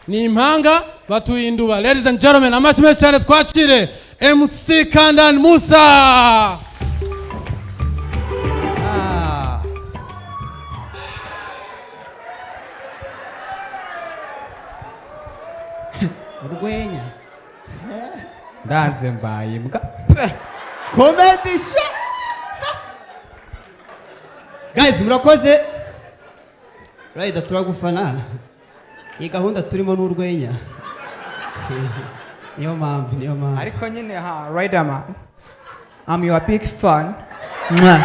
Ni impanga, batuye Induba. Ladies and gentlemen, amashyi menshi cyane, twakire MC Kandan Musa. Ah. Urwenya. Ndanze mbaye imbwa. Comedy show. Guys, murakoze. Rider, turagufana. Iyi gahunda turimo ni urwenya, niyo mpamvu, niyo mpamvu. Ariko nyine ha, Riderman, I'm your big fan. Mwah.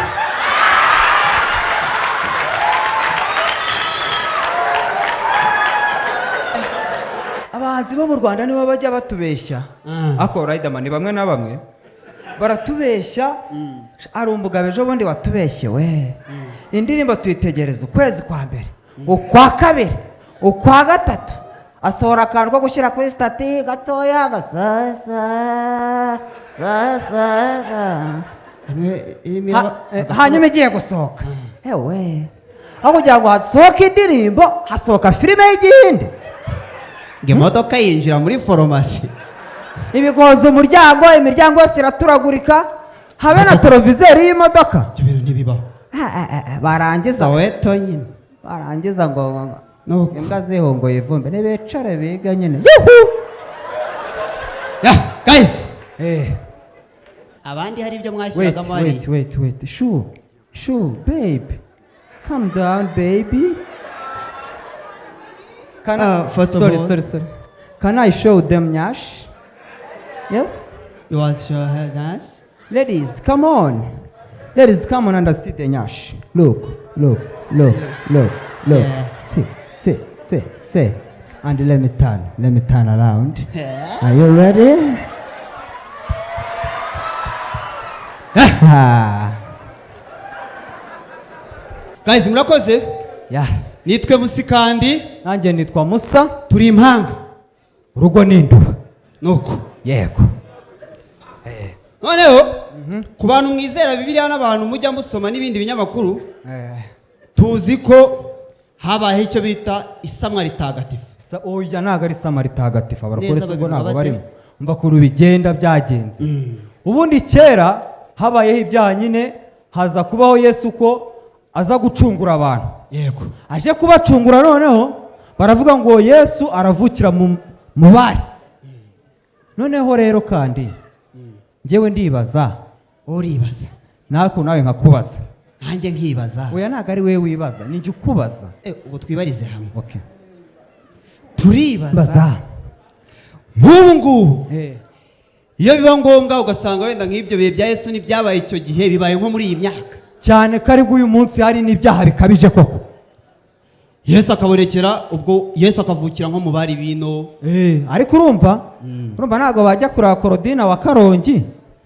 Abahanzi bo mu Rwanda nibo bajya batubeshya. Ariko Riderman, bamwe na bamwe baratubeshya. Hari umugabo ejo bundi watubeshye we, indirimbo tuyitegereza ukwezi kwa mbere, ukwa kabiri, ukwa gatatu, asohora akantu ko gushyira kuri status gatoya gasasa sasa. Imwe irimo Hanyuma igiye gusohoka, ewe, aho kugira ngo hasohoke indirimbo hasohoka filime y'igihinde. Ngo imodoka yinjira muri farumasi. Ibigonza umuryango, imiryango yose iraturagurika, habe na televiseri y'imodoka. Ibyo bintu ntibibaho. Ah, ah, ah, ah, barangiza Saweto nyine. Barangiza ngo Nuko. imbwa zihongoye ivumbi, ntibicare biga nyine, yuhu. Yeah, guys, Eh, abandi hari ibyo wait. mwashyiragamo hariya. Wait, wait, wait, shoo shoo, babe, calm down, baby. Can Ah, I, first of sorry, all- sorry, sorry, can I show them nyash? Yes. You want to show her that? Ladies, come on. Ladies, come on and see the nyash. Look, look, look, look, look. See, see, see, see. And let me turn, let me turn around. Are you ready? Ah. Guys, murakoze. Nitwe Musikandi. Nanjye nitwa Musa. Turi impanga. Urugo ni Induba. Nuko. Yego. Noneho ku bantu mwizera Bibiliya n'abantu mujya musoma n'ibindi binyamakuru, tuzi ko habayeho icyo bita isamwa ritagatifu. Oya, ntabwo ari sama ritagatifu, abarokore Neza si ubwo babivuga ntabwo bate? barimo. Umva ukuntu bigenda, byagenze. Ubundi kera habayeho ibyaha nyine, haza kubaho Yesu ko aza gucungura abantu. Aje kubacungura, noneho baravuga ngo Yesu aravukira mu bari. Noneho rero kandi njyewe ndibaza. Uribaza. Nako nawe nkakubaza. Nanjye nkibaza. Oya, ntabwo ari wowe wibaza, ni njye ukubaza. Ubu twibarize hamwe. Okay. Turibaza. Baza. Nk'ubu ngubu, iyo biba ngombwa ugasanga wenda nk'ibyo bihe bya Yesu ntibyabaye icyo gihe, bibaye nko muri iyi myaka, Cyane ko aribwo uyu munsi hari n'ibyaha bikabije koko. Yesu akabonekera, ubwo Yesu akavukira nko mu bari bino. Ariko urumva ntabwo bajya kureba Korodina wa Karongi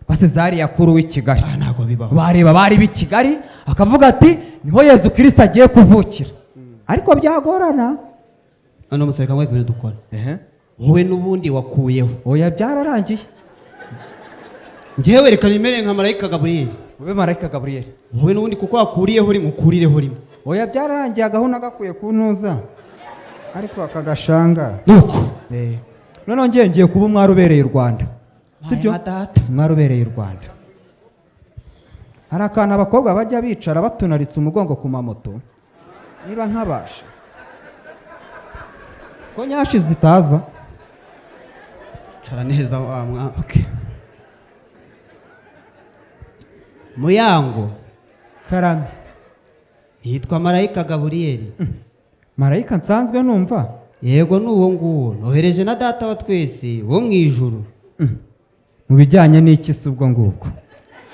basezariya kuru w'i Kigali. Ah, ntabwo bibaho. Bareba bari b'i Kigali, akavuga ati niho Yezu Kirisita agiye kuvukira, ariko byagorana. Noneho umusore, kamwe ibintu dukora, wowe n'ubundi wakuyeho. Oya, byararangiye. Ngewe reka nimere nka marayika Gaburiyeli. Ube marayika Gaburiyeli. Wowe n'ubundi kuko wakuriyeho rimwe, ukurireho rimwe. Oya, byararangiye, agahuna gakwiye kuntuza ariko aka gashanga. Nuko. Noneho ngiye kuba umwari ubereye u Rwanda, sibyo? Aya data. Umwari ubereye u Rwanda, hari akantu abakobwa bajya bicara batunaritse umugongo ku mamoto, niba nkabasha ko nyashi zitaza. Cara neza wa mwana. Okay. Muyango. Karame. Yitwa marayika Gaburiyeli. Marayika nsanzwe numva. Yego, ni uwo nguwo nohereje na Data wa twese wo mu ijuru. Mu bijyanye n'iki se ubwo ngubwo?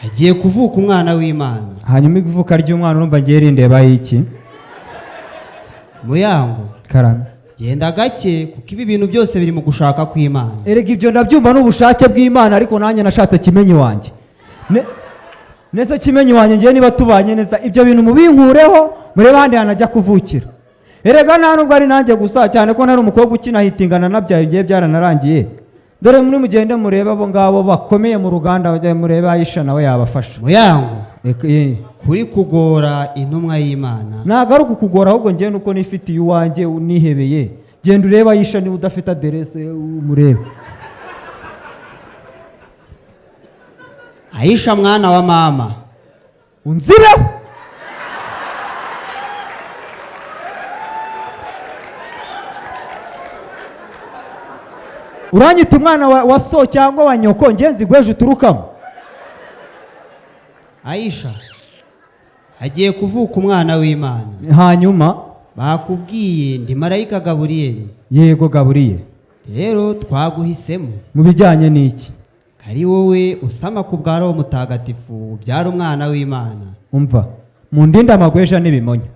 Agiye kuvuka umwana w'Imana. Hanyuma ivuka ry'umwana urumva ngiye rindeba iki? Muyango. Karame. Genda gake, kuko ibi bintu byose biri mu gushaka kw'Imana. Erega ibyo ndabyumva, n'ubushake bw'Imana, ariko nanjye nashatse Kimenyi wanjye. Nese Kimenyi wanjye, ngewe niba tubanye neza, ibyo bintu mubinkureho, murebe ahandi hantu ajya kuvukira. Erega nta nubwo ari nanjye gusa, cyane ko ntari umukobwa ukina hitingana nabyaye, ngewe byaranarangiye. Dore muri mugende murebe abo ngabo bakomeye mu ruganda, bajya murebe Ayisha, nawe yabafasha. Muyango, Eka. kuri kugora intumwa y'Imana. Ntabwo ari ukukugora, ahubwo ngewe nuko nifitiye uwanjye nihebeye. Genda urebe Ayisha, niba udafite aderese umurebe. Ayisha, mwana wa mama. Unzireho. Uranyita umwana wa so cyangwa wa nyoko? Ngenzi gweje uturukamo. Ayisha, hagiye kuvuka umwana w'Imana. Hanyuma? Bakubwiye ndi marayika Gaburiyeli. Yego, Gaburiye. Rero twaguhisemo. Mu bijyanye n'iki? Ari wowe usama ku bwa Roho Mutagatifu, ubyara umwana w'Imana. Umva, mundinde amagweja n'ibimonyo,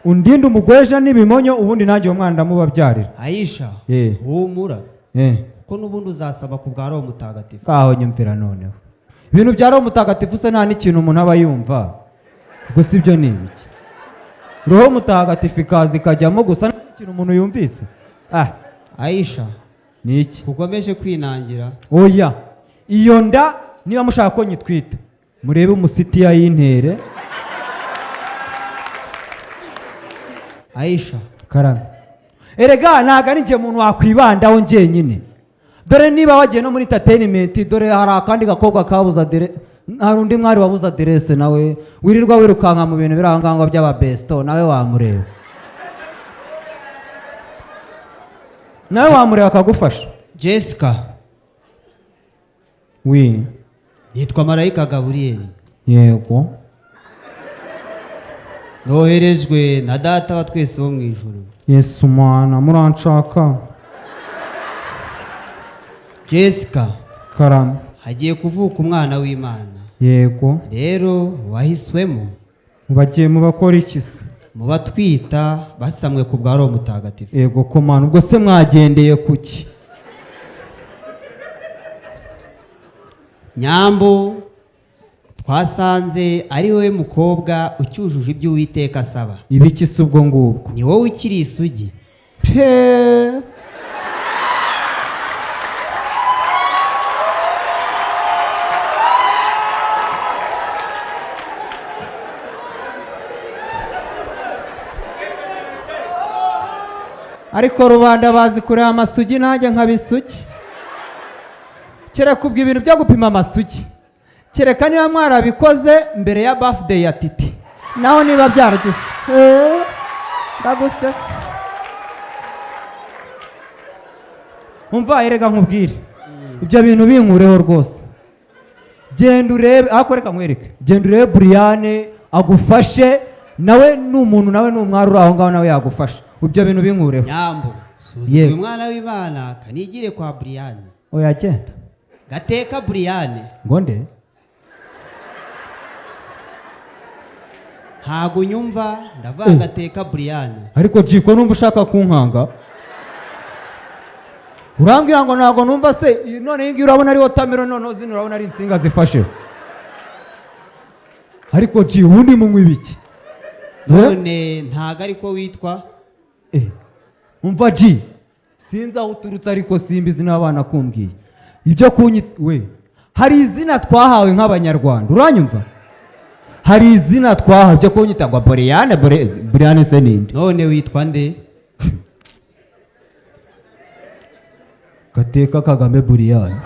undinde umugweja n'ibimonyo, ubundi nanjye uwo mwana ndamubabyarira. Ayisha, humura, kuko n'ubundi uzasaba ku bwa Roho Mutagatifu. Kaho nyumvira noneho ibintu bya Roho Mutagatifu se, nta n'ikintu umuntu aba yumva gusa. Ibyo ni ibiki? Roho Mutagatifu ikaza ikajyamo gusa, nta n'ikintu umuntu yumvise, ah. Ayisha, Ni iki? ukomeje kwinangira. Oya, iyo nda niba mushaka ko nyitwita, murebe umusitiya y'intere. Ayisha. Karame. Erega ntabwo ari njye muntu wakwibandaho njyenyine. Dore niba wagiye no muri entertainment, dore hari akandi gakobwa kabuze aderese, hari undi mwari wabuze aderese nawe wirirwa wirukanka mu bintu biri aho ngaho by'ababesto. Nawe wamureba, nawe wamureba akagufasha. Jessica. Wi. Nitwa marayika Gaburiyeli. Yego. Noherejwe na Data wa twese wo mu ijuru. Yesu mwana, muranshaka. Jessica. Karame. Hagiye kuvuka umwana w'Imana. Yego. Rero wahiswemo. Bagiye mu bakora iki se? Mu batwita basamwe ku bwa Roho Mutagatifu. Yego komana, ubwo se mwagendeye kuki? Nyambo twasanze ari wowe mukobwa ucyujuje ibyo Uwiteka asaba. Ibiki se ubwo ngubwo? Ni wowe ukiri isugi. Pe. Ariko rubanda bazi kureba amasugi, nanjye nkabisugi. Kereka ubwo ibintu byo gupima amasugi, kereka niba mwarabikoze mbere ya birthday ya Titi, naho niba byaragize. Ndagusetse. Umva, erega nkubwire, ibyo bintu binkureho rwose. Genda urebe, ariko reka nkwereke, genda urebe Buriyane agufashe, nawe ni umuntu, nawe ni umwari uri aho ngaho, nawe yagufasha. Ibyo bintu binkureho. Nyambo, suzuma Yewe. uyu mwana w'Imana kanigire kwa Buriyane. Oya, genda. Gateka Buriyane. Ngo nde? Ntago unyumva? Ndavuga Gateka Buriyane. Ariko jiko numva ushaka kunkanga, urambwira ngo ntabwo numva se? Iyi none iyi ngiyi urabona ari watermelon, noneho zino urabona ari insinga zifashe. Ariko ji, ubundi munywa ibiki? None ntago ariko witwa? Umva ji, sinzi aho uturutse, ariko simbizi n'abana kumbwiye ibyo kunyi we. Hari izina twahawe nk'Abanyarwanda, uranyumva? Hari izina twahawe. Byo kunyita ngo Boriyane, Buriyane se ninde? None witwa nde? Gateka Kagame Buriyane.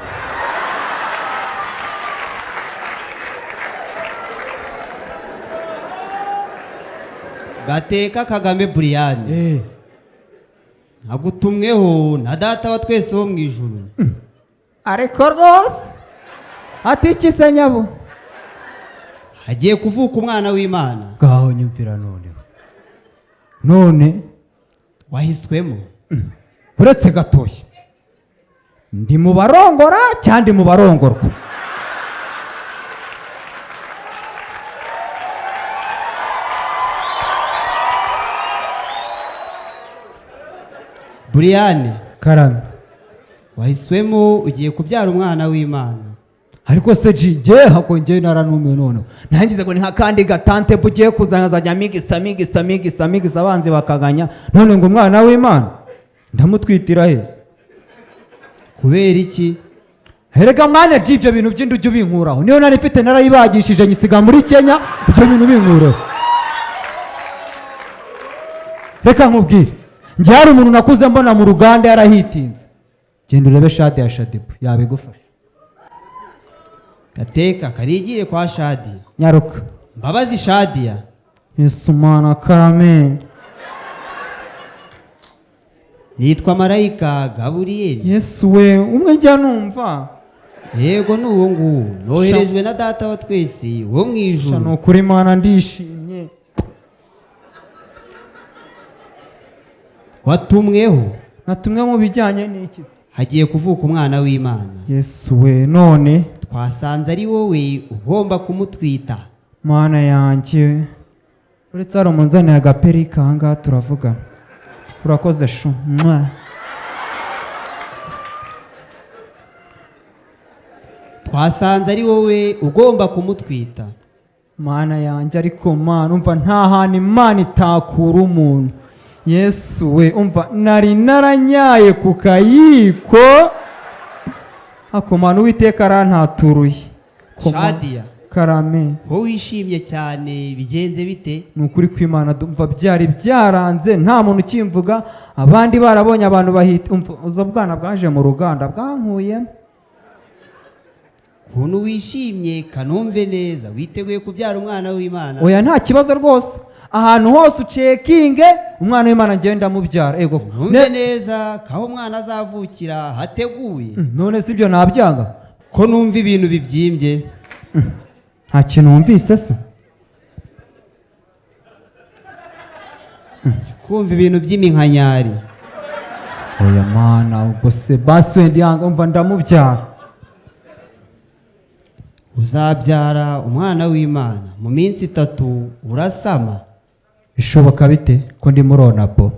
Gateka Kagame Buriyane. Nagutumweho na Data wa twese wo mu ijuru. Ariko rwose ati iki se nyabo? Hagiye kuvuka umwana w'Imana. Ngaho nyumvira noneho none. Wahiswemo. Uretse gatoya, ndi mu barongora cyangwa ndi mu barongorwa? Buriyane. Karame. Wahiswemo, ugiye kubyara umwana w'Imana. Ariko se ji, njye hako njye naranumiwe noneho. Nangize ngo ni nka kandi gatante bugiye kuzana, nkazajya migisa migisa migisa migisa, abanzi bakaganya. None ngo umwana w'Imana ndamutwitira heza? Kubera iki? Erega mwana ji, ibyo bintu by'inda ujya ubinkuraho. Niyo nari mfite narayibagishije nyisiga muri Kenya. Ibyo bintu binkureho. Reka nkubwire, Njye hari umuntu nakuze mbona mu ruganda yarahitinze. Genda urebe Shadi ya Shadibu yabigufasha. Gateka karigire kwa Shadiya. Nyaruka. Mbabazi Shadiya. Yesu mana karame. Nitwa marayika Gaburiyeli. Yesu we, umwe njya numva. Yego ni uwo nguwo noherejwe na data wa twese wo mu Sha, ni ijuru. ukuri Mana ndishimye. Watumweho. Natumwe mu bijyanye n'iki se? Hagiye kuvuka umwana w'Imana. Yesu we, none twasanze ari wowe ugomba kumutwita. Mana yanjye, uretse hari umunzaniye agaperika aha ngaha turavugana. Urakoze shu. Mwah. Twasanze ari wowe ugomba kumutwita. Mana yanjye, ariko Mana umva nta hantu Imana itakura umuntu. Yesu we, umva nari naranyaye ku kayiko, ako Mana Uwiteka arantaturuye. Shadiya. Karame. Ko wishimye cyane bigenze bite? Ni ukuri kw'Imana umva byari byaranze nta muntu ukimvuga, abandi barabonye abantu bahita umva uza bwana bwaje mu ruganda bwankuyemo. Ukuntu wishimye kanumve neza, witeguye kubyara umwana w'Imana? Oya nta kibazo rwose, ahantu hose ucekinge umwana w'Imana ngenda mubyara. Ego. Numve neza kaho umwana azavukira hateguye. None si ibyo nabyanga? Ko numva ibintu bibyimbye. Nta kintu wumvise se? Kumva ibintu by'iminkanyari. Oya Mana, ubwo se basi wenda yanga umva ndamubyara. Uzabyara umwana w'Imana mu minsi 3 urasama. Bishoboka bite ko ndi muri Onapo?